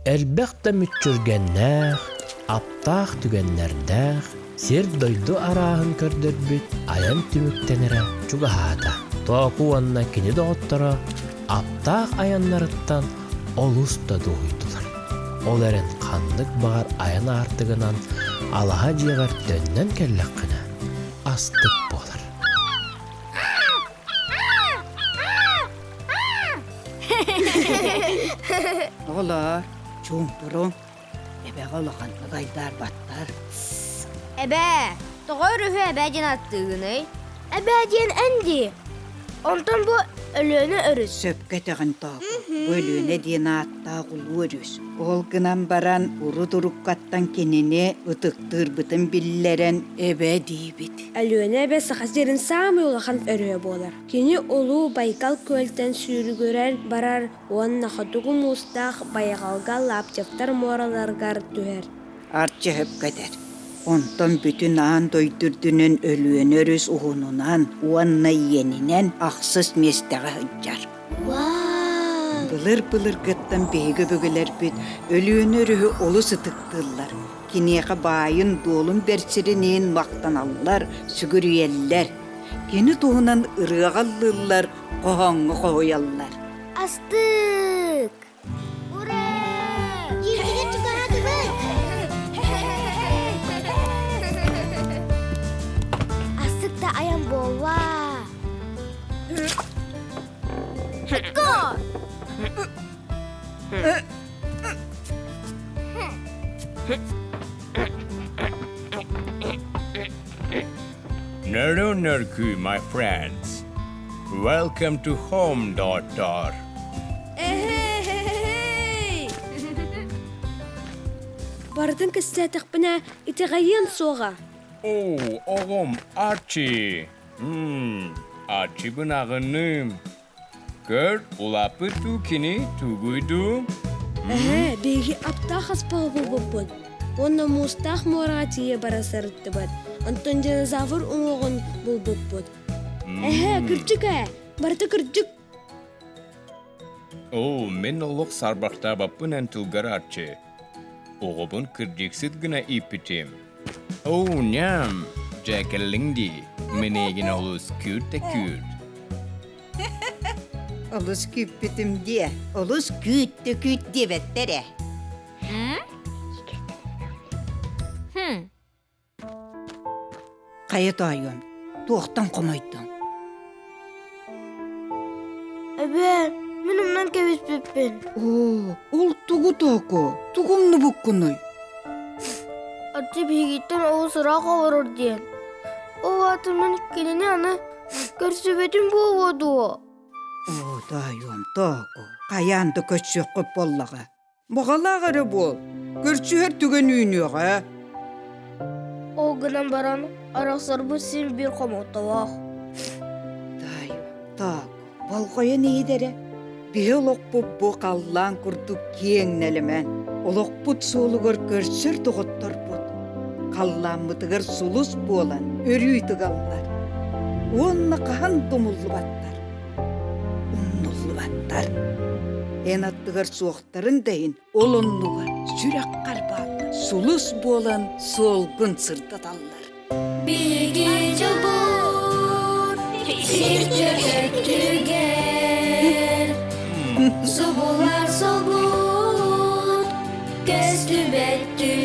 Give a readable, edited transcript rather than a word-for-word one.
Элбэх да мүччүргэннээх, аптаах түгэннэрдээх, сир-дойду арааһын көрдөрбүт айан түмүктэнэрэ чугаһаата. Тооку уонна кини доҕотторо аптаах айаннарыттан олус да дуоһуйдулар. Ол эрэн ханнык баҕар айан аартыгынан алаһа дьиэҕэр төннөн кэллэххинэ астык буолар. Оҕолоор, чуумпуруҥ, эбэҕэ улаханнык айдаарбаттар. Эбээ, тоҕо өрүһү эбээ диэн ааттыыгыный? Эбээ диэн эн дии. Онтон бу Өлүөнэ өрүс. Сөпкө этэҕин Тооку. Бу Өлүөнэ диэн ааттаах улуу өрүс. Ол гынан баран урут уруккаттан кинини ытыктыырбытын биллэрэн эбэ диибит. Өлүөнэ эбэ Саха сирин саамай улахан өрүһэ буолар. Кини улуу Байкал күөлтэн сүүрүгүрэн барар уонна хотугу муустаах байҕалга Лаптевтар муораларыгар түһэр. Арчы сөпкө этэр. Онтон бүтүн аан дойду үрдүнэн Өлүөнэ өрүс уһунунан уонна иэнинэн ахсыс миэстэҕэ сылдьар. Былыр-былыргыттан биһиги өбүгэлэрбит Өлүөнэ өрүһү олус ытыктыыллар. Киниэхэ баайын-дуолун бэрсириниин махтаналлар, сүгүрүйэллэр. Кини туһунан ырыаҕа ыллыыллар, хоһооҥҥо хоһуйаллар. Астык! Ура! Дьиэтигэр чугаһаатыбыт! Астык да айан буолла! Го! Nörü my friends. Welcome to home, daughter. Барытын кэпсээтэхпинэ, итэҕэйиэн суоҕа. Оо, оҕом Арчи. Арчибын аҕынным. Көр, улааппыт дуу кини тугуй дуу? Эһээ, биһиги аптаах аспаҕа булбуппут уонна муустаах муораҕа тиийэ бара сырыттыбыт. Онтон динозавр уҥуоҕун булбуппут. Эһээ, кырдьык ээ, барыта кырдьык. Оо, мин олох сарбахтаабаппын эн тылгар Арчы. Оҕобун кырдьыксыт гына ииппитим. Оо, ньам, дьэ кэллиҥ дии, мин эйигин олус күүт да күүт. Олус күүппүтүм диэ, олус күүт да күүт диэбэттэр ээ. Хайа тоойуом, туохтан хомойдуҥ? Эбээ, мин умнан кэбиспиппин. Оо, ол тугу тооку? Тугу умнубуккунуй? Арчы биһигиттэн олус ыраах олорор диэн. Ол аата мин кинини аны көрсүбэтим буолуо дуо? Оо, тоойуом, тооку, хайаан да көрсүөххүт буоллаҕа. Баҕалаах эрэ буол, көрсүһэр түгэн үүнүөҕэ. Ол гынан баран арахсарбыт син биир хомолтолоох. Таай, так, болҕойон иһит эрэ. Биһи олохпут бу халлаан курдук киэҥ нэлэмэн. Олохпут суолугар көрсөр доҕотторбут. Халлааммытыгар сулус буолан өрүү тыгаллар. Уонна хаһан да умуллубаттар. Умнуллубаттар. Эн аттыгар суохтарын да иһин ол оннугар сүрэххэр бааллар, сулус буолан суолгун сырдаталлар. Биһиги дьолбут сир түгэр, субулар солбут көстүбэт түгэр.